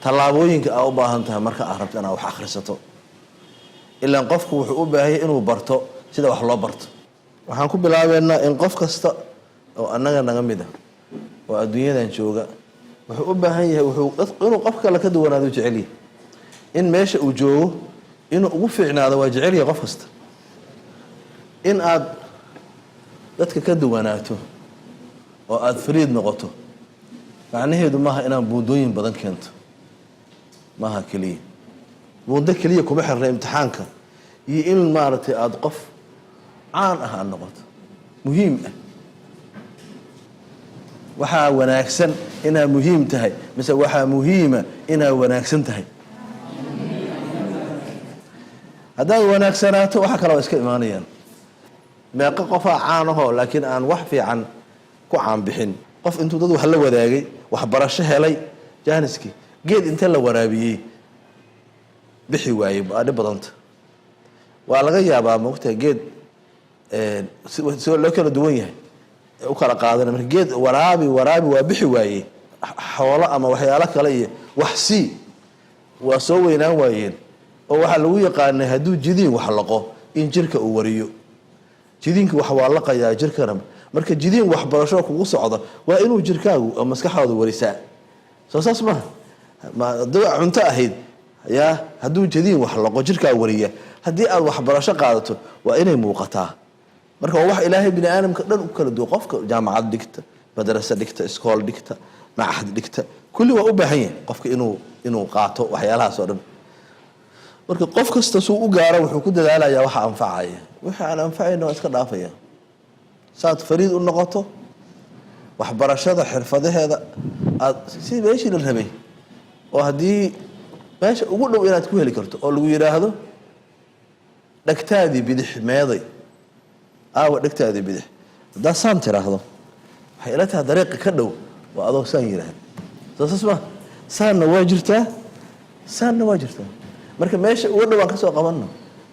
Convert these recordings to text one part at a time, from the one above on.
Tallaabooyinka aa u baahan tahay marka aad rabto inaad wax akhrisato, ilaan qofku wuxuu u baahanya inuu barto sida wax loo barto. Waxaan ku bilaabeynaa in qof kasta oo annaga naga mid ah oo adduunyadan jooga wuxuu u baahan yahay wuxuu inuu qof kale ka duwanaado jecelyahay, in meesha uu joogo inuu ugu fiicnaado waa jecelyahay qof kasta. In aad dadka ka duwanaato oo aada fariid noqoto macnaheedu maaha inaan buundooyin badan keento. Maaha keliya buundo keliya kuma xirna imtixaanka iyo in maaragtay aada qof caan ah aada noqoto. Muhiim ah waxaa wanaagsan inaad muhiim tahay, mise waxaa muhiima inaad wanaagsan tahay? Haddaad wanaagsanaato, waxa kale waa iska imaanayaan. Meeqo qofaa caan ahoo laakiin aan wax fiican ku caanbixin? Qof intuu dad wax la wadaagay, waxbarasho helay, jaaniskii geed inta la waraabiyey bixi waayey, waa dhib badanta. Waa laga yaabaa, maogtahay, geed si loo kala duwan yahay u kala qaadana. Marka geed waraabi, waraabi, waa bixi waayey. Xoolo ama waxyaalo kale iyo wax sii, waa soo weynaan waayeen. Oo waxaa lagu yaqaanay hadduu jidiin wax laqo in jirka uu wariyo. Jidiinka wax waa laqayaa jirkana. Marka jidiin waxbarasho kugu socda waa inuu jirkaagu oo maskaxdaadu warisaa. Soo saas maaha? Hadduu cunto ahayd yaa, hadduu jadiin wax laqo, jirkaa wariya. Haddii aad waxbarasho qaadato, waa inay muuqataa. Marka waa wax Ilaahay bini aadamka dhan u kala duwo. Qofka jaamacad dhigta, madrasa dhigta, iskool dhigta, machad dhigta, kulli waa u baahan yahay qofka inuu qaato waxyaalahaas oo dhan. Marka qof kasta suu u gaaro wuxuu ku dadaalayaa waxa anfacaya, wixii aan anfacayna waa iska dhaafaya. Saad fariid u noqoto waxbarashada, xirfadaheeda aad si meeshii la rabay, oo haddii meesha ugu dhow inaad ku heli karto oo lagu yidhaahdo, "Dhegtaadii bidix meeday? Aawa dhegtaadii bidix?" Haddaad saan tiraahdo, waxay ila tahay dariiqa ka dhow waa adoo saan yidhaahda. Soo saas ma? Saanna waa jirtaa, saanna waa jirtaa. Marka meesha ugu dhow aan ka soo qabanno,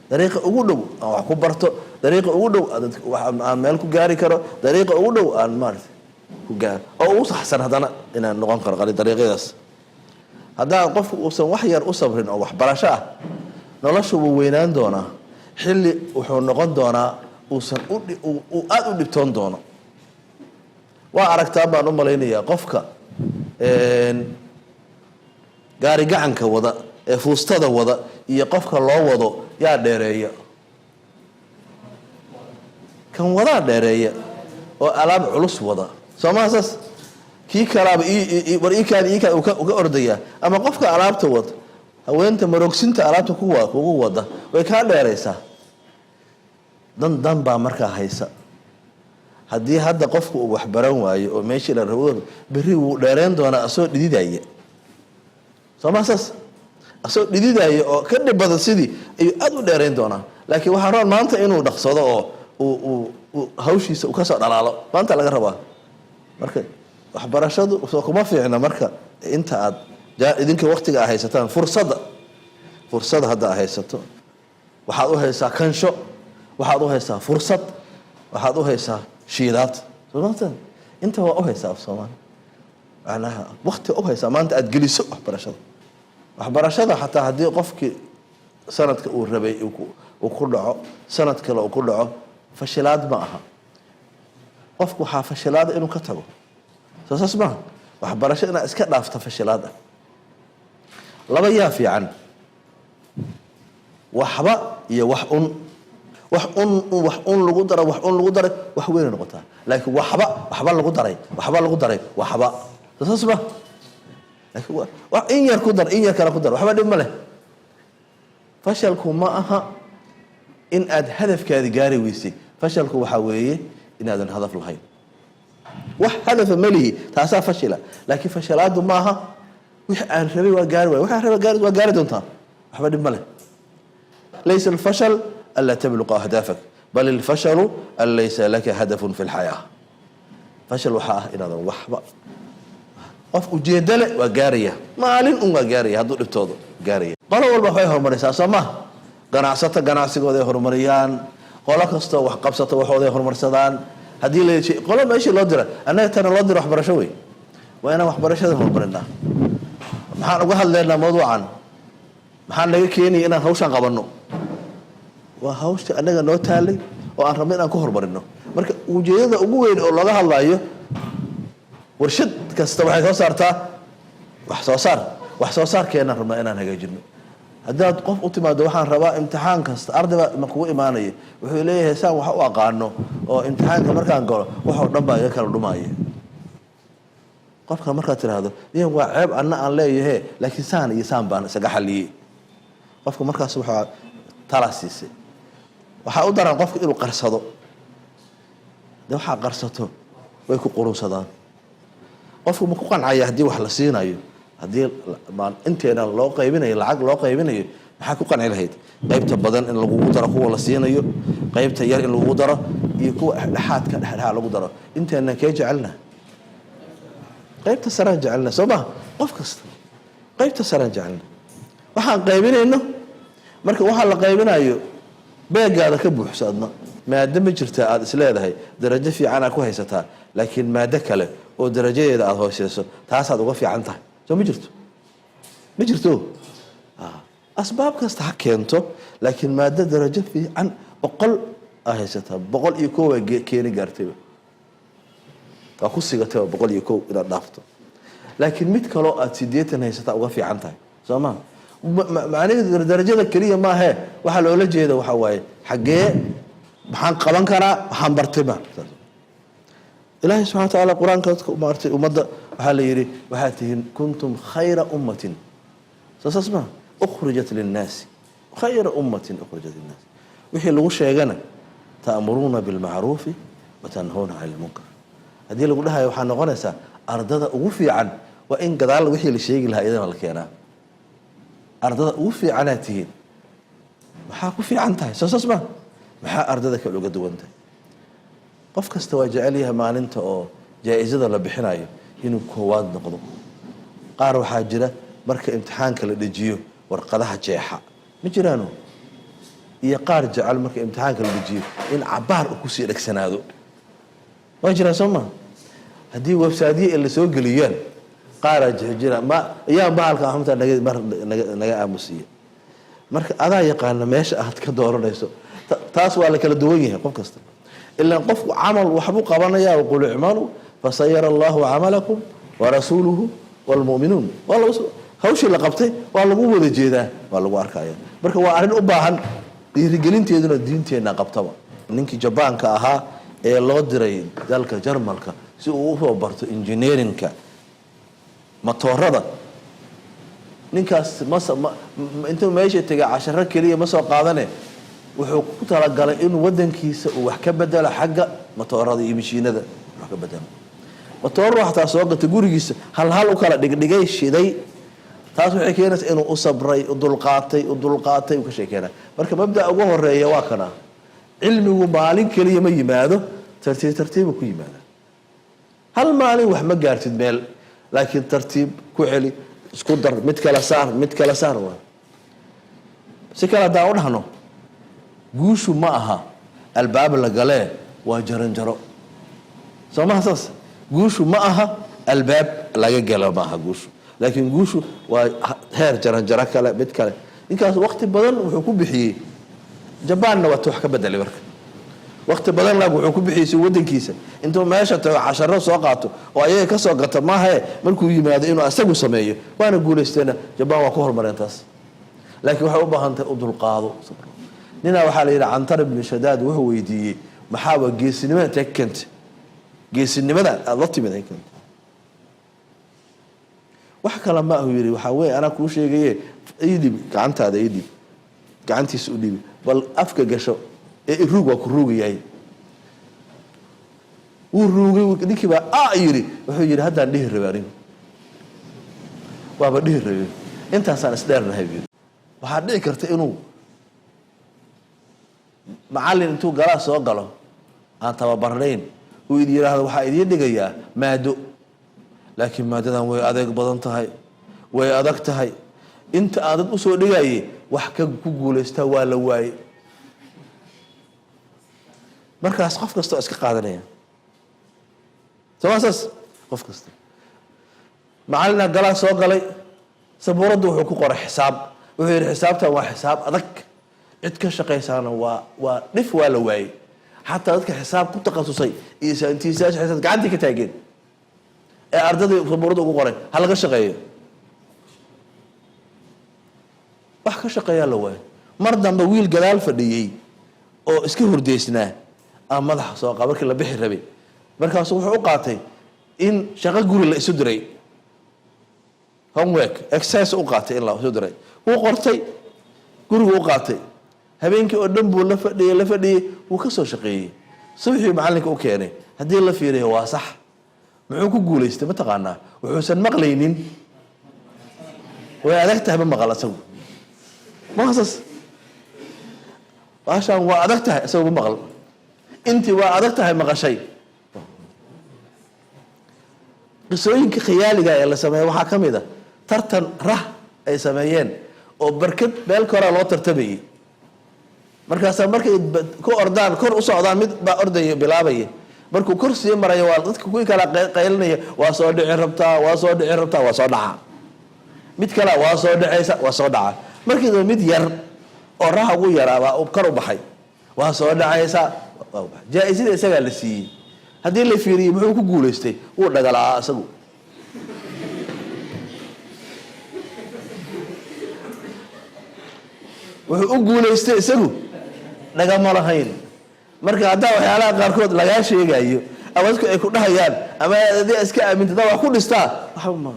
dariiqa ugu dhow aan wax ku barto, dariiqa ugu dhow aan meel ku gaari karo, dariiqa ugu dhow aan maarata ku gaaro oo ugu saxsan haddana inaan noqon karo qali dariiqyadaas. Haddaan qofku uusan wax yar u sabrin oo waxbarasho ah, noloshu wuu weynaan doonaa. Xilli wuxuu noqon doonaa uusan uu aada u dhibtoon doono. Waa aragtaan baan u malaynayaa, qofka gaari gacanka wada ee fuustada wada iyo qofka loo wado, yaa dheereeya? Kan wadaa dheereeya oo alaab culus wada. Soo maha saas? Kii kalaaba war iikaadi, iikaadi uga ordayaa. Ama qofka alaabta wada, haweenta maroogsinta alaabta kuwa kugu wada, way kaa dheeraysaa. Dan dan baa markaa haysa. Haddii hadda qofku uu waxbaran waayo oo meeshii la rabo, berri wuu dheereyn doonaa asoo dhididaya. Soo maa saas? Asoo dhididaya oo ka dhib badan sidii ayuu aada u dheereyn doonaa. Laakiin waxaa roon maanta inuu dhaqsado oo uu hawshiisa uu kasoo dhalaalo. Maanta laga rabaa. Marka waxbarashadu soo kuma fiicna. Marka inta aad idinka waktiga a haysataan, fursadda hadda a haysato, waxaad u haysaa kansho, waxaad u haysaa fursad, waxaad u haysaa shiidaad. Soomata inta waa u haysaa af Soomaali macnaha wakti u haysaa maanta aada geliso waxbarashada. Waxbarashada xataa haddii qofkii sanadka uu rabay uu ku dhaco, sanad kale uu ku dhaco, fashilaad ma aha. Qofku waxaa fashilaada inuu ka tago. Soo saas maaha? Waxbarasho inaad iska dhaafto fashilaad ah. Laba yaa fiican, waxba iyo wax un? Wax un, wax un lagu daray, wax un lagu daray, wax weynay noqotaa. Laakiin waxba, waxba lagu daray, waxba lagu daray, waxba. Soo saas ma? Laakiin in yar ku dar, in yar kale ku dar, waxba dhib ma leh. Fashalku ma aha in aad hadafkaadi gaari weysay. Fashalku waxaa weeye inaadan hadaf lahayn. Wax hadafa ma lihi, taasaa fashila. Laakiin fashilaadu maaha wix aan rabay waa gaari waay. Waxaan rabay gaari, waa gaari doontaa, waxba dhib ma leh. Laysa alfashal anlaa tabluqa ahdaafak, bal ilfashalu an laysa laka hadafun fi lxayaa. Fashal waxaa ah inaadan waxba. Qof ujeeddo le waa gaaraya, maalin un waa gaaraya, hadduu dhibtoodo gaaraya. Qolo walba waxbay horumarisaa, soo maha? Ganacsato ganacsigooday horumariyaan, qolo kastoo wax qabsato waxooday horumarsadaan. Haddii la qolo meeshii loo dira, annaga tana loo dira waxbarasho wey. Waa inaan waxbarashada horumarinaa. Maxaa Maxaan uga hadlaynaa mawduucan? Maxaa naga keenaya inaan hawshaan qabanno? Waa hawsha annaga noo taalay oo aan rabno inaan ku horumarino. Marka ujeedada ugu weyn oo looga hadlayo, warshad kasta waxay soo saartaa wax soo saar. Wax soo saarkeenaan rabnaa inaan hagaajino. Haddaad qof u timaado, waxaan rabaa imtixaan kasta, arday baa ma kugu imaanaya, wuxuu leeyahay, saan wax u aqaano oo imtixaanka markaan galo waxoo dhan baa iga kala dhumaya. Qofka markaad tiraahdo, yan waa ceeb anna aan leeyahe, laakiin saan iyo saan baan isaga xaliyey. Qofka markaas waxaa tala siisay. Waxaa u daran qofka inuu qarsado. De waxaa qarsato way ku qurunsadaan. Qofku ma ku qancaya haddii wax la siinayo? Haddii inteena loo qaybinayo, lacag loo qaybinayo, maxaa ku qanci lahayd? Qaybta badan in lagugu daro kuwa la siinayo, qaybta yar in lagugu daro, iyo kuwa dhexdhexaadka, dhexdhexaad lagu daro, inteena kee jecelna? Qaybta saraan jecelna, soo ma? Qof kasta qaybta saraan jecelna. Waxaan qaybinayno marka, waxaa la qaybinayo beegaada ka buuxso. Adna maado ma jirtaa aada is leedahay darajo fiicanaa ku haysataa, laakiin maado kale oo darajadeeda aada hooseyso taasaad uga fiican tahay? Soo ma jirto? Ma jirto. Asbaab kasta ha keento, laakiin maado darajo fiican 100 aa haysataa, 101 waa keeni gaartayba, waa ku sigatayba 101 inaad dhaafto, laakiin mid kaloo aad 80 haysataa uga fiican tahay, soo ma? Macnaheedu darajada keliya maahee, waxaa loola jeeda waxaa waaye, xaggee maxaan qaban karaa, waxaan bartay ma. Ilaahay subxana wa tacaala qur-aanka dadka maartay ummadda waxaa la yidhi, waxaad tihiin kuntum khayra ummatin, soo saas ma, ukhrijat linnaasi, khayra ummatin ukhrijat linnaasi. Wixii lagu sheegana, ta'muruuna bilmacruufi wa tanhuuna cani lmunkar. Haddii lagu dhahayo waxaa noqonaysaa ardada ugu fiican, waa in gadaal wixii la sheegi lahaa iyadana la keenaa. Ardada ugu fiicanaad tihiin, maxaa ku fiican tahay? Soo saas ma? Maxaa ardada kale uga duwan tahay? Qof kasta waa jecel yahay maalinta oo jaa-isada la bixinayo inuu koowaad noqdo. Qaar waxaa jira marka imtixaanka la dejiyo warqadaha jeexa, ma jiraano? Iyo qaar jecel marka imtixaanka la dejiyo in cabaar uu kusii dhegsanaado, waa jiraan, soo ma? Haddii websiteyo ay lasoo geliyaan, qaaraa jira ma yaa bahalka xumta naga mar naga naga aamusiiya. Marka adaa yaqaana meesha aad ka dooranayso. Taas waa la kala duwan yahay qof kasta, ilaan qofku camal waxbuu qabanaya. Waqul icmaluu fasayara allahu camalakum warasuuluhu wاlmu'minuun. Waa lagu hawshii la qabtay, waa lagu wada jeedaa, waa lagu arkaya. Marka waa arrin u baahan dhiirigelinteeduna diinteenna qabtaba. Ninkii Jabaanka ahaa ee loo diray dalka Jarmalka si uu usoo barto engineeringka matoorada, ninkaas mas intuu meesha tegay casharo keliya ma soo qaadane, wuxuu ku talagalay inuu wadankiisa uu wax ka bedelo xagga matoorada iyo mashiinada wax ka bedelo. Matooro xataa soo gatay, gurigiisa hal hal u kala dhigdhigay, shiday. Taas waxay keenaysaa inuu u sabray, u dulqaatay, u dulqaatay, uu ka sheekeynay. Marka mabda'a ugu horeeya waa kana: cilmigu maalin keliya ma yimaado, tartiib tartiibu ku yimaada. Hal maalin wax ma gaartid meel, laakiin tartiib ku celi, isku dar, mid kala saar, mid kala saar. Waa si kale haddaan u dhahno, guushu ma aha albaab la galee, waa jaranjaro, soo maha saas? Guushu ma aha albaab laga galo, ma aha guushu, laakiin guushu waa heer jaranjaro kale, mid kale. Ninkaas waqti badan wuxuu ku bixiyey, Jabaanna waata wax ka bedelay. Marka waqti badan laag wuxuu ku bixiyey si wadankiisa intuu meesha tago casharo soo qaato oo ayaga ka soo gato maahae, markuu yimaado inuu asagu sameeyo. Waana guulaysteena, Jabaan waa ku horumareen taas, laakiin waxay u baahan tahay u dulqaado. Ninaa waxaa la yidhi, Cantar ibnu Shadaad wuxuu weydiiyey, maxaaba geesinimada intee ka keentay? Geesinimada aada la timid ay keentay? Wax kale ma ahu, yidhi. Waxaa weeye, anaa kuu sheegaye, ii dhib gacantaada, ii dhib. Gacantiisa u dhibi, bal afka gasho ee iruug. Waa ku ruugayahay. Wuu ruugay ninkii baa a yidhi. Wuxuu yidhi, haddaan dhihi rabay, anigu waaba dhihi rabay, intaasaan isdheernahay, buu yidhi. Waxaa dhici karta inuu macallin intuu galaa soo galo aan tababarnayn uu idi yidhaahdo, waxaa idiin dhigayaa maado, laakiin maadadan way adeeg badan tahay, way adag tahay. Inta aan dad usoo dhigayay wax ka ku guulaystaa waa la waaye. Markaas qof kasta oo iska qaadanaya, soo ma saas? Qof kasta macallinaa galaa soo galay, Sabuuraddu wuxuu ku qoray xisaab. Wuxuu yidhi, "Xisaabtan waa xisaab adag, cid ka shaqaysaana waa dhif, waa la waayey. Xataa dadka xisaab ku takhasusay iyo saintiisayaasha xisaab gacantii ka taageen." Ee ardadii sabuuradda ugu qoray, "Ha laga shaqeeyo." Wax ka shaqeeyaa la waayo. Mar dambe wiil gadaal fadhiyey oo iska hurdaysnaa ama madaxa soo qaba markii la bixi rabay. Markaasu wuxuu u qaatay in shaqo guri la isu diray, homework exercise u qaatay in la isu diray. Wuu qortay, gurigu u qaatay. Habeenkii oo dhan buu la fadhiyey, la fadhiyey, wuu ka soo shaqeeyey. Subaxii macallinka u keenay. Haddii la fiiriyo, waa sax. Muxuu ku guulaystay, ma taqaanaa? Wuxuusan maqlaynin "way adag tahay", ma maqal isagu. Maasas baashaan waa adag tahay, isagu ma maqal. Intii "waa adag tahay" maqashay. Qisooyinka khiyaaliga ee la sameeya waxaa ka mid a tartan rah ay sameeyeen oo barkad meel koraa loo tartamayey. Markaasaa markay ku ordaan, kor u socdaan, mid baa ordaya, bilaabaya. Markuu kor sii marayo, waa dadka kuwii kala qaylinaya, "Waa soo dhici rabtaa, waa soo dhici rabtaa." Waa soo dhaca. Mid kale, "Waa soo dhacaysa." Waa soo dhaca. Markii dambe mid yar oo raha ugu yaraa baa kor u baxay. "Waa soo dhacaysa." Jaa-isada isagaa la siiyey. Haddii la fiiriyey, muxuu ku guulaystay? Wuu dhagalaa isagu. Wuxuu u guulaystay, isagu dhagama lahayn. Marka haddaa waxyaalaha qaarkood lagaa sheegayo ama dadku ay ku dhahayaan ama adii iska aaminta, hadaa wax ku dhistaa, waxba ma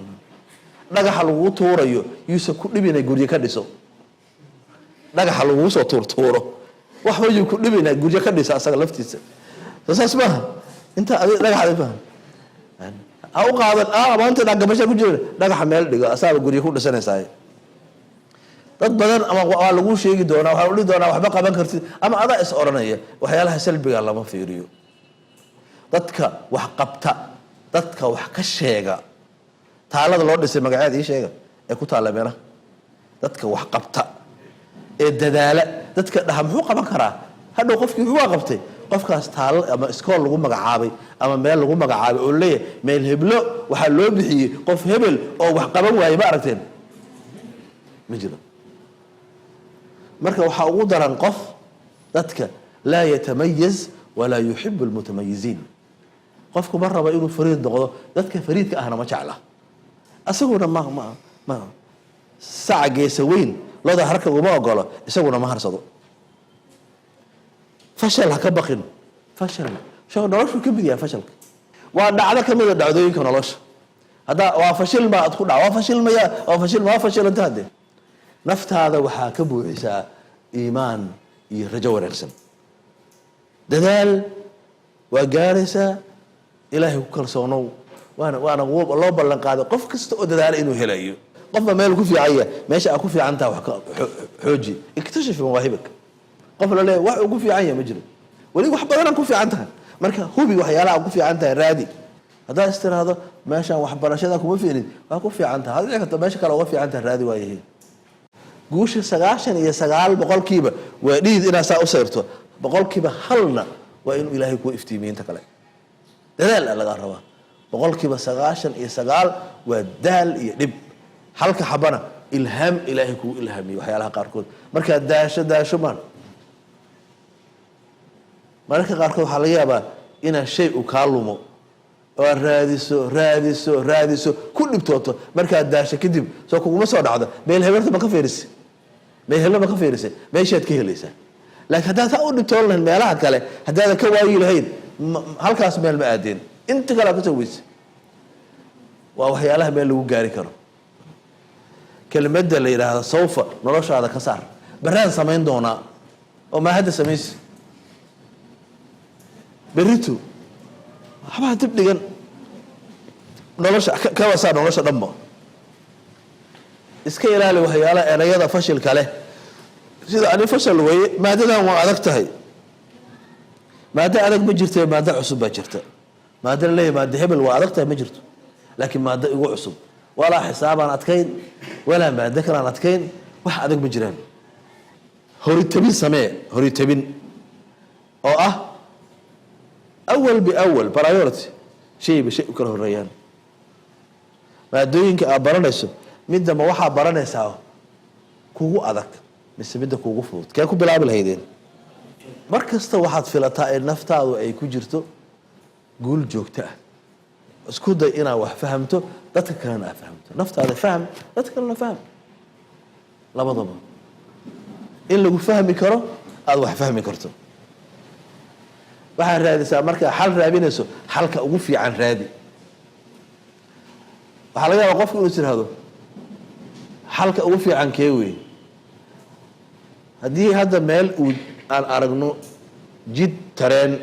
dhagaxa lagugu tuurayo yuusan ku dhibina, guryo ka dhiso. Dhagaxa lagugu soo tuurtuuro waxba yuu ku dhibina, guryo ka dhisa asaga laftiisa. Soo saas maaha? Inta adi dhagaxa maaha ha u qaadan. Maanta dhagabasha ku jira, dhagaxa meel dhigo, asaaba guryo ku dhisanaysaa. Dad badan ama waa laguu sheegi doonaa, waxaa dhihi doonaa, "Waxba qaban kartid," ama adaa is odhanaya. Waxyaalaha salbiga lama fiiriyo. Dadka wax qabta, dadka wax ka sheega, taalada loo dhisay magaceed ii sheega ee ku taalla meelaha. Dadka wax qabta ee dadaala, dadka dhaha, "Muxuu qaban karaa?" Hadhow qofkii wuxuu waa qabtay, qofkaas taalo ama iskool lagu magacaabay ama meel lagu magacaabay oo leeyahay, "Meel heblo waxaa loo bixiyey qof hebel oo wax qaban waayey," ma aragteen? Ma jiro. Marka waxaa ugu daran qof dadka laa yatamayaz walaa yuxibu almutamayiziin. Qofku ma raba inuu fariid noqdo, dadka fariidka ahna ma jecla. Asaguna ma saca geesa weyn looda harka uma ogolo, isaguna ma harsado. Fashal ha ka baqin. Fashal noloshuu ka mid yahay. Fashalka waa dhacdo ka mida dhacdooyinka nolosha. Haddaa "waa fashilma" ad ku dhac, "Waa fashilmaya, waa fashilma," waa fashilanta. Hadde naftaada waxaa ka buuxisaa iimaan iyo rajo wanaagsan. Dadaal, waa gaaraysaa. Ilaahay ku kalsoonow. Waana loo ballan qaaday qof kasta oo dadaala inuu helayo. Qofba meel ku fiican yahay, meesha aad ku fiican taha wax ka xooji. Iktashif mawaahibak. Qof la leeyahy wax uu ku fiican yahay ma jiro. Weli wax badanaan ku fiican tahay. Marka hubi waxyaalaha aad ku fiican tahay, raadi. Haddaad is tiraahdo meeshaan waxbarashada kuma fiicnid, waa ku fiican tahay. Hadii dhici karto meesha kale uga fiican tahay, raadi. Waayahay, guusha 99% waa dhiid inaad saa u sayrto. 1%-na waa inuu Ilaahay kuu iftiimiyo. Inta kale dadaal a lagaa rabaa. 99% waa daal iyo dhib. Halka xabana ilhaam Ilaahay kugu ilhaamiyo waxyaalaha qaarkood. Markaad daasho, daasho maan, mararka qaarkood waxaa laga yaabaa inaa shay uu kaa lumo oo aad raadiso, raadiso, raadiso, ku dhibtooto. Markaad daasho kadib, soo kuguma soo dhacdo, "Meel heberta ma ka fiirisay? Meel hebla ma ka fiirisay?" Meeshaad ka helaysaa. Laakiin haddaad taa u dhibtoon lahayn, meelaha kale haddaadan ka waayi lahayn, halkaas meel ma aadeen, inta kale aad kasoo weyse. Waa waxyaalaha meel lagu gaari karo. Kelmadda la yidhaahdo "sawfa" noloshaada ka saar. "Baraan samayn doonaa," oo maa hadda samaysi? Berito waxbaa dib dhigan. Nolosha kaba saar, nolosha dhanba. Iska ilaali waxyaalaha erayada fashilka leh, sida "Ani fashal weeye, maadadan waa adag tahay." Maado adag ma jirta, maado cusub baa jirta. Maado la leeyahy "Maado hebel waa adag tahay" ma jirto, laakiin maado igu cusub. Walaa xisaabaan adkayn, walaa maado kalaan adkayn. Wax adag ma jiraan. Horitabin samee, horitabin oo ah awal biawal, priority, shayba shay u kala horeeyaan. Maadooyinka aad baranayso Midda ma waxaa baranaysaa kugu adag mise midda kugu fudud? Kee ku bilaabi lahaydeen? Mar kasta waxaad filataa in naftaadu ay ku jirto guul joogto ah. Isku day inaad wax fahamto, dadka kalena aad fahamto. Naftaada faham, dadka kalena faham, labadaba in lagu fahmi karo, aada wax fahmi karto. Waxaad raadisaa, markaa xal raadinayso, xalka ugu fiican raadi. Waxaa laga yaabaa qofku inuu is yidhaahdo, "Xalka ugu fiican kee wey?" Haddii hadda meel uu aan aragno jid tareen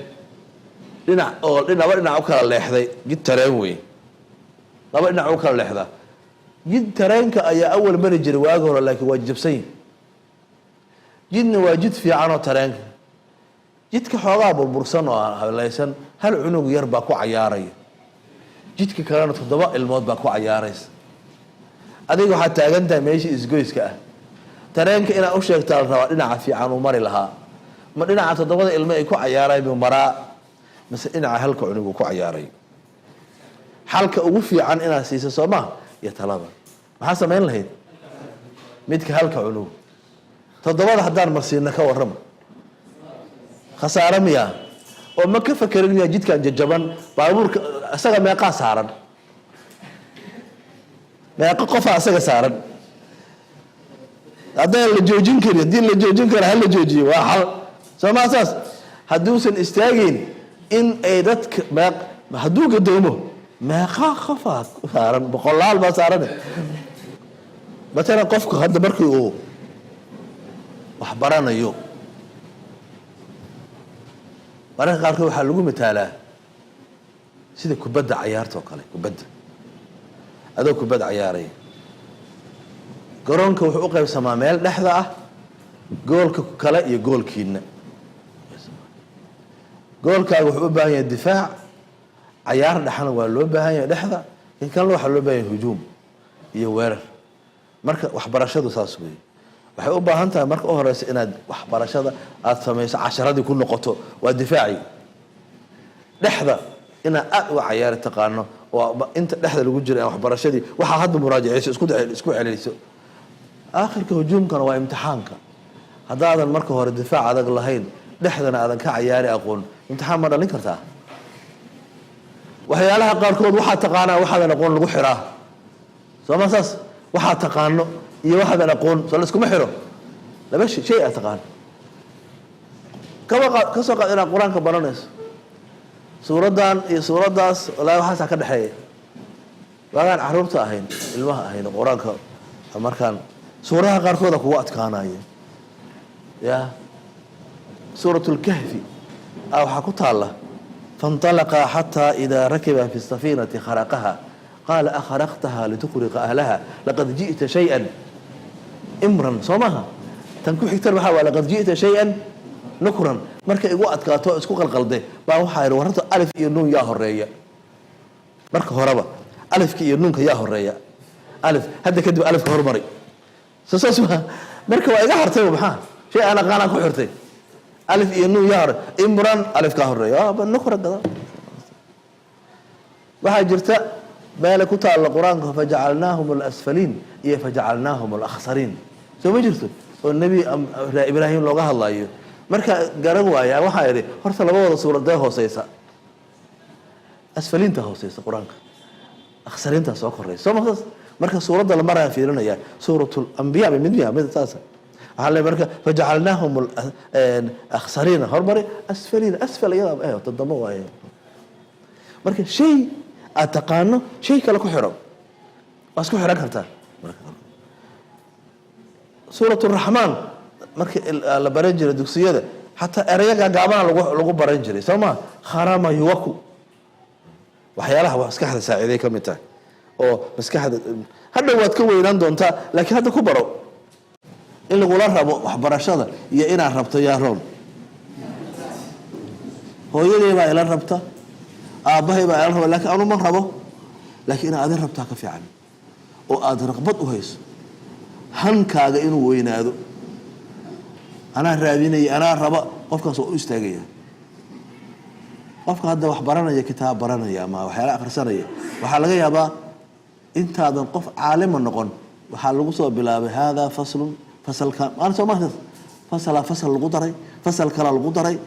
dhinac oo laba dhinac u kala leexday, jid tareen wey, laba dhinac u kala leexdaa. Jid tareenka ayaa awal mari jiray waagi hore, laakiin waa jabsan yihi. Jidna waa jid fiicanoo tareenka. Jidka xoogaa burbursan oo aan halaysan, hal cunug yar baa ku cayaaraya. Jidka kalena toddoba ilmood baa ku cayaaraysa. Adiga waxaad taagan tahay meeshii isgoyska ah. Tareenka inaad u sheegtaa la rabaa dhinaca fiican uu mari lahaa. Ma dhinaca toddobada ilmo ay ku cayaaray buu maraa, mise dhinaca halka cunug uu ku cayaaray? Xalka ugu fiican inaad siiso, soo maha? Iyo talada maxaa samayn lahayd? Midka halka cunug. Toddobada haddaan marsiina, ka warrama? Khasaare miyaa? Oo ma ka fakerin miyaa jidkan jajaban baabuurka isaga meeqaa saaran, meeqo qofaa isaga saaran? Haddaan la joojin karin, haddii la joojin karo, hala joojiyo, waa xal, soo maa saas? Hadduusan istaagayn in ay dadka meeq, hadduu gadoomo, meeqaa qofaa saaran? Boqolaal baa saaran. Matalan, qofku hadda markii uu wax baranayo, mararka qaarkood waxaa lagu mataalaa sida kubadda cayaarta oo kale. Kubadda, adoo kubadda cayaaraya, garoonka wuxuu u qaybsamaa meel dhexda ah, goolka kale iyo goolkiina. Goolkaaga wuxuu u baahan yahay difaac, cayaar dhexna waa loo baahan yahay dhexda, kan kalena waxaa loo baahan yahay hujuum iyo weerar. Marka waxbarashadu saas weeye. Waxay u baahan tahay marka u horeysa inaad waxbarashada aada samayso, casharadii ku noqoto, waa difaaci. Dhexda inaad aada uga cayaari taqaano, oo inta dhexda lagu jira aan waxbarashadii waxaa hadda muraajaceyso, isku celeliso. Aakhirka hujuumkana waa imtixaanka. Haddaadan marka hore difaac adag lahayn, dhexdana aadan ka cayaari aqoon, imtixaan ma dhalin kartaa. Waxyaalaha qaarkood waxaa taqaanaa, waxaadan aqoon lagu xiraa, soo ma saas? Waxaa taqaano iyo waxaadan aqoon soo la iskuma xiro. Laba shay, shay aad taqaano kaba qaad, ka soo qaad inaad Qur-aanka baranayso, suuraddan iyo suuraddaas wallaahi waxaasaa ka dhexeeya. Waagaan caruurta ahayn, ilmaha ahayn, Qur-aanka markaan suuradaha qaarkooda kugu adkaanaya, ya Suurat Lkahfi a waxaa ku taalla, "فانطلقا حتى إذا ركبا في السفينة خرقها قال أخرقتها لتغرق أهلها لقد جئت شيئا إمرا." Soo maaha? Tan ku xigtan waxaa waa "لقد جئت شيئا نكرا." Marka igu adkaato, isku qalqalde baa waxaa yidhi, wararta alif iyo nuun yaa horeeya? Marka horeba alifka iyo nuunka yaa horeeya? Alif. Hadda kadib alifka hormaray, so saas maa? Marka waa iga hartay. Maxaa shay aan aqaanaan ku xirtay? Alif iyo nuun yaa hore? إمرا, alifkaa horeeya. نكرا gada. Waxaa jirta meele ku taalla Qur-aanka, "فجعلناهم الأسفلين" iyo "فجعلناهم الأخسرين", soo ma jirto? Oo Nebi Ibraahim looga hadlayo. Marka garan waaya, waxaa idhi, horta labadooda suuradee hooseysa? Asfaliinta hooseysa Qur-aanka, akhsariinta soo koreysa, soo ma saas? Marka suuradda la marayaan fiirinaya, Suurat Lambiya ba mid miya mid saasa. Waxaa le marka "فجعلناهم الأخسرين" hormari أسفلين, أسفل iyada toddoba waaye. Marka shay aad taqaano shay kale ku xiro, waa isku xiran kartaa. Suurat Raxmaan marka la baran jiray dugsiyada, xataa ereyo gaagaabana lagu baran jiray, soo ma? خرم يوكو. Waxyaalaha maskaxda saaciiday ka mid tahay, oo maskaxda hadhow waad ka weynaan doontaa, laakiin hadda ku baro. In lagula rabo waxbarashada iyo inaad rabto, yaa roon? Hooyaday baa ila rabta, aabbahay baa ila raba, lakiin anu ma rabo. Laakiin inaad adin rabtaa ka fiican, oo aada raqbad u hayso, hankaaga inuu weynaado. Anaa raadinaya, anaa raba, qofkaas waa u istaagaya. Qofka hadda wax baranaya, kitaab baranaya ama waxyaala akhrisanaya, waxaa laga yaabaa intaadan qof caalima noqon. Waxaa lagu soo bilaabay haadaa faslun, fasalka maalin soo maarta fasalaa fasal lagu daray, fasal kalaa lagu daray,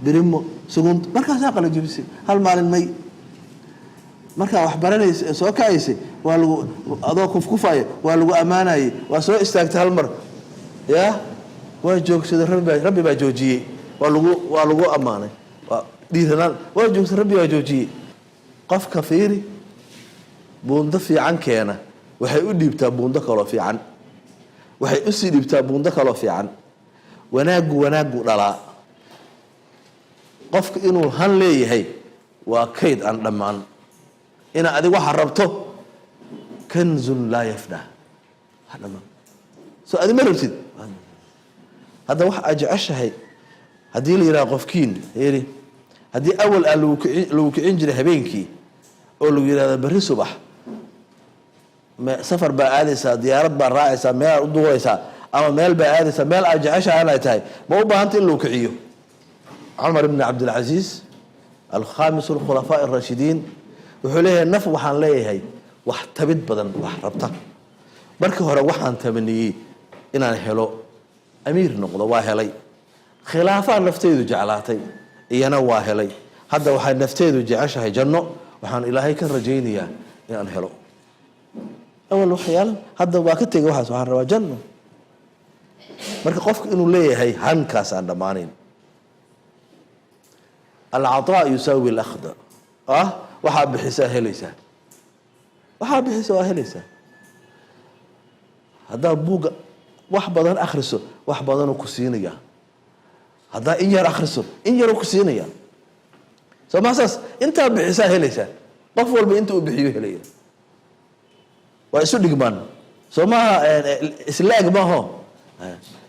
birimo sugunt, markaasaa qalajibisay hal maalin. May markaa wax baranaysa ee soo kacaysay, waa lagu adoo kufkufaya, waa lagu ammaanayay, waa soo istaagtay hal mar, ya waa joogsaday, rabbi baa joojiyey. Waa lagu ammaanay, waa dhiiranaan, waa joogsaday, rabbi baa joojiyey. Qofka fiiri, buundo fiican keena, waxay u dhiibtaa buundo kaloo fiican, waxay usii dhiibtaa buundo kaloo fiican. Wanaaggu wanaaggu dhalaa. Qofka inuu han leeyahay waa kayd aan dhammaan. Inaa adig waxa rabto, kanzun laa yafnaa, ha dhammaan. Soo adi ma rabtid hadda wax aad jeceshahay? Haddii la yidhaha qofkiin yidhi, haddii awal aa lagu kicin jiray habeenkii oo lagu yidhahda berri subax safar baa aadaysaa, diyaarad baa raacaysaa, meel aad u duulaysaa ama meel baa aadaysaa, meel aad jeceshahay inay tahay, ma u baahanta in lagu kiciyo? Cumar ibn Cabdilcasiis, alkhamis alkhulafaa arashidiin, wuxuu leeyahay: naf waxaan leeyahay wax tabid badan, wax rabta. Markii hore waxaan tamaniyey inaan helo amiir noqdo, waa helay. Khilaafaa nafteydu jeclaatay, iyana waa helay. Hadda waxay nafteedu jeceshahay janno, waxaan Ilaahay ka rajaynayaa inaan helo. Awal waxyaala, hadda waa ka tegay waxaas, waxaan rabaa janno. Marka qofku inuu leeyahay hankaas aan dhammaanayn. Alcaطaa yusaawi alakhda. Ah, waxaa bixisaa helaysaa, waxaa bixisa waa helaysaa. Haddaad buugga wax badan akhriso, wax badanuu ku siinaya. Haddaa in yar akhriso, in yaruu ku siinaya. Soo maa saas? Intaa bixisaa helaysaa. Qof walba inta uu bixiyo helaya, waa isu dhigmaan. Soo maaha? Islaag maaho.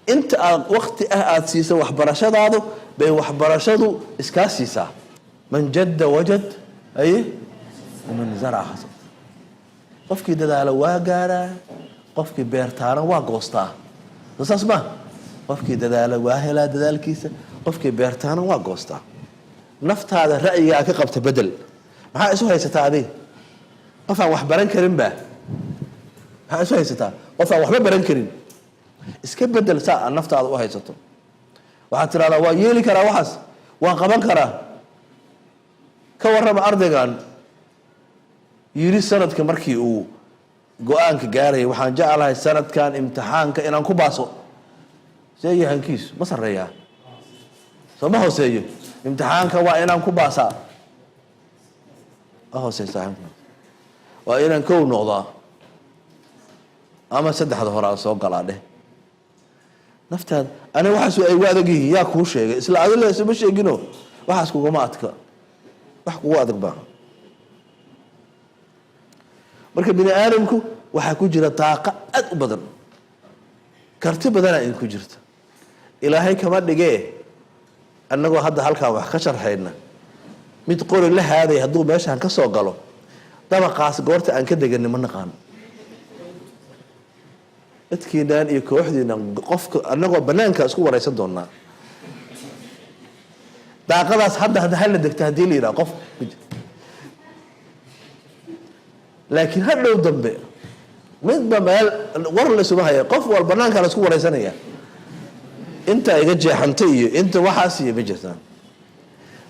Inta aad wakti ah aada siiso waxbarashadaadu bay waxbarashadu iskaa siisaa. Man jadda wajad, aye, waman zaraca xasad. Qofkii dadaala waa gaaraa, qofkii beertaana waa goostaa. Soo saas ma? Qofkii dadaala waa helaa dadaalkiisa, qofkii beertaana waa goostaa. Naftaada ra'yigaa ka qabta bedel. Maxaa isu haysataa adiga? Qof aan wax baran karin ba maxaa isu haysataa? Qof aan waxba baran karin iska bedel. Saa aad naftaada u haysato, waxaad tidhahdaa: waa yeeli karaa waxaas, waan qaban karaa. Ka warrama ardaygan yidhi sanadka markii uu go-aanka gaarayay: waxaan jeclahay sanadkan imtixaanka inaan ku baaso. See yahankiisu? Ma sarreeyaa? Soo ma hooseeyo? Imtixaanka waa inaan ku baasaa. Ma hooseysaa? Waa inaan kow noqdaa ama saddexda hore aan soo galaa dheh. Naftaada aniga waxaas ay gu adag yihiin, yaa kuu sheegay? Isla adile isuma sheegino. Waxaas kuguma adka, wax kugu adag maaha. Marka bini aadamku waxaa ku jira daaqa aad u badan, karti badanaa idinku jirta. Ilaahay kama dhigee, annagoo hadda halkaan wax ka sharxayna, mid qori la haaday hadduu meeshaan ka soo galo dabaqaas, goorta aan ka deganay ma naqaan. Dadkiinaan iyo kooxdiinan qofka annagoo banaanka isku waraysan doonaa daaqadaas. Hadda hala degta haddii la yidhaha qof, laakiin hadhow dambe midba meel war laysuma haya. Qof wal banaanka la isku waraysanaya, inta iga jeexantay iyo inta waxaas iyo ma jirtaan.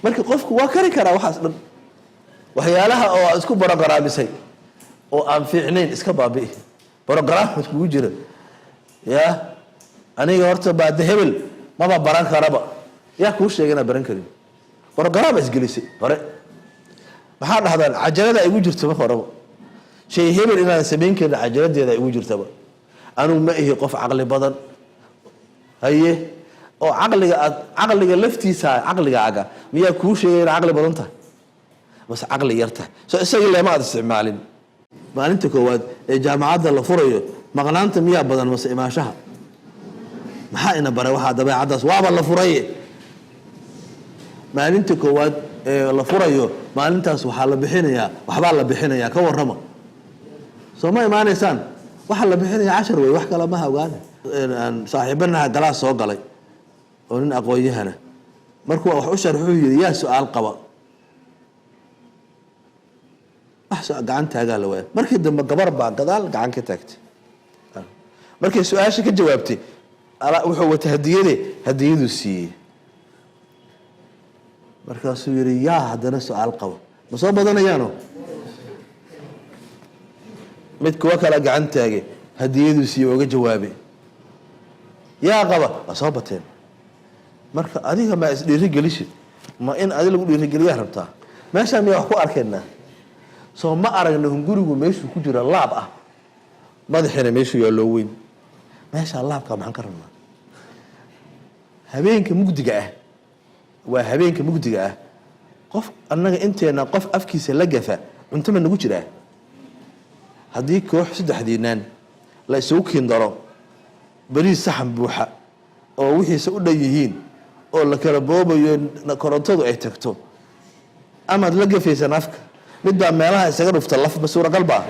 Marka qofku waa kari karaa waxaas dhan. Waxyaalaha oo aad isku barogaraamisay oo aan fiicnayn iska baabi'i. Brogram iskugu jira ya aniga horta baade hebel maba baran karaba. Yaa kuu sheegay inaan baran karin? Brogram isgelisay hore. Maxaa dhahdaan? Cajalada igu jirta marka horeba, shay hebel inaan samayn karin cajaladeeda igu jirtaba. Anugu ma ihi qof caqli badan. Haye, oo caqliga aad, caqliga laftiisa, caqligaaga miyaa kuu sheegay inaad caqli badan tahay mase caqli yar tahay? So isagii leema aad isticmaalin. Maalinta koowaad ee jaamacadda la furayo, maqnaanta miyaa badan mase imaanshaha? Maxaa ina baray waxaa dabeecaddaas? Waaba la furaye. Maalinta koowaad ee la furayo, maalintaas waxaa la bixinayaa, waxbaa la bixinayaa. Ka warrama, soo ma imaanaysaan? Waxaa la bixinaya cashar wey, wax kale maha. Ogaane, saaxiibanaha galaas soo galay oo nin aqoon-yahana, markuu wax u sharx wuxuu yidhi: yaa su-aal qaba? Wax gacan taagaa la waaya. Markii dambe gabar baa gadaal gacan ka taagtay. Markay su-aasha ka jawaabtay, wuxuu watay hadiyade, hadiyaduu siiyey. Markaasuu yihi, "Yaa haddana su-aal qabo?" Ma soo badanayaano? Mid kuwo kala gacan taagay, hadiyaduu siiyey, oga jawaabay. Yaa qaba? Waa soo bateen. Marka adiga maa isdhiirigelisid? Ma in adi lagu dhiirigeliyaa rabtaa? Meeshaan miyaa wax ku arkaynaa? Soo ma aragna hungurigu meeshuu ku jira laab ah, madaxiina meeshuu yaalloo weyn? Meeshaa laabka maxaan ka rabnaa? Habeenka mugdiga ah waa habeenka mugdiga ah. Qof annaga inteena qof afkiisa la gafa, cunto ma nagu jiraa? Haddii koox saddexdiinaan la isugu kiindaro beriis saxan buuxa oo wixiisa u dhan yihiin oo la kala boobayo, korontadu ay tagto, amaad la gafaysaan afka? Mid baa meelaha isaga dhufta laf, ma suuragal baa?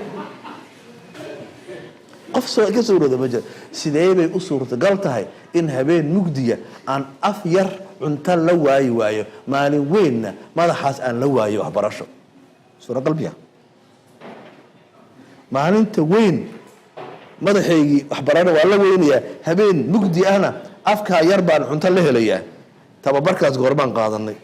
Qof ka suurooda ma jira. Sidee bay u suurtagal tahay in habeen mugdiya aan af yar cunto la waayi waayo, maalin weynna madaxaas aan la waayo waxbarasho? Suuragal miya? Maalinta weyn madaxaygii waxbarana waa la weynayaa, habeen mugdi ahna afkaa yar baan cunto la helayaa. Tababarkaas goormaan qaadanay?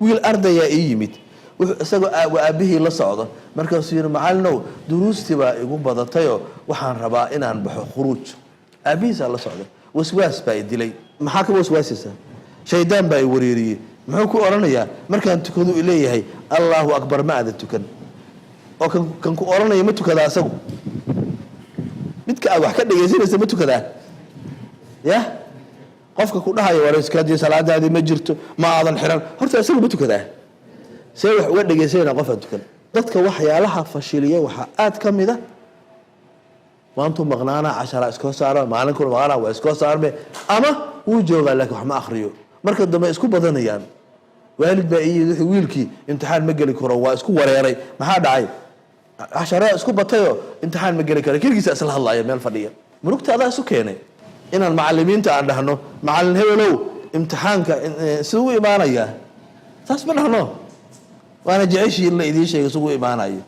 Wiil ardayaa ii yimid, wuxuu isagoo waa aabbihii la socdo. Markaasuu yihi, "Macalinow, duruustii baa igu badatayoo waxaan rabaa inaan baxo khuruuj." Aabbihiisaa la socda. "Waswaas baa i dilay." "Maxaa ka waswaasaysaa?" "Shaydaan baa i wareeriyey." "Muxuu ku odhanayaa?" "Markaan tukadu leeyahay, 'Allahu akbar, ma aadan tukan.'" Oo kan ku odhanaya ma tukadaa asagu? Midka aad wax ka dhegaysanaysa ma tukadaa? Ya qofka ku dhahayo, "Warskadii salaadaadii ma jirto, ma aadan xiran," horta isagu ma tukadaa? See wax uga dhegaysanayna qof aan tukan? Dadka waxyaalaha fashiliya waxaa aad ka mid a maantuu maqnaana, casharaa iskoo saara, maalin kula maqnaana waa iskoo saarme, ama wuu joogaa laakiin wax ma akhriyo. Marka dambe isku badanayaan. Waalid baa ii yidhi, wuxuu wiilkii imtixaan ma geli karo, waa isku wareeray. "Maxaa dhacay?" "Casharaa isku batayoo imtixaan ma geli karo, keligiisa isla hadlaya meel fadhiya." Murugta adaa isu keenay. Inaan macalimiinta aan dhahno, "Macalin hebelow, imtixaanka siduu u imaanayaa?" Taas ma dhahno. Waana jeceshii in la idiin sheegay siduu u imaanayo.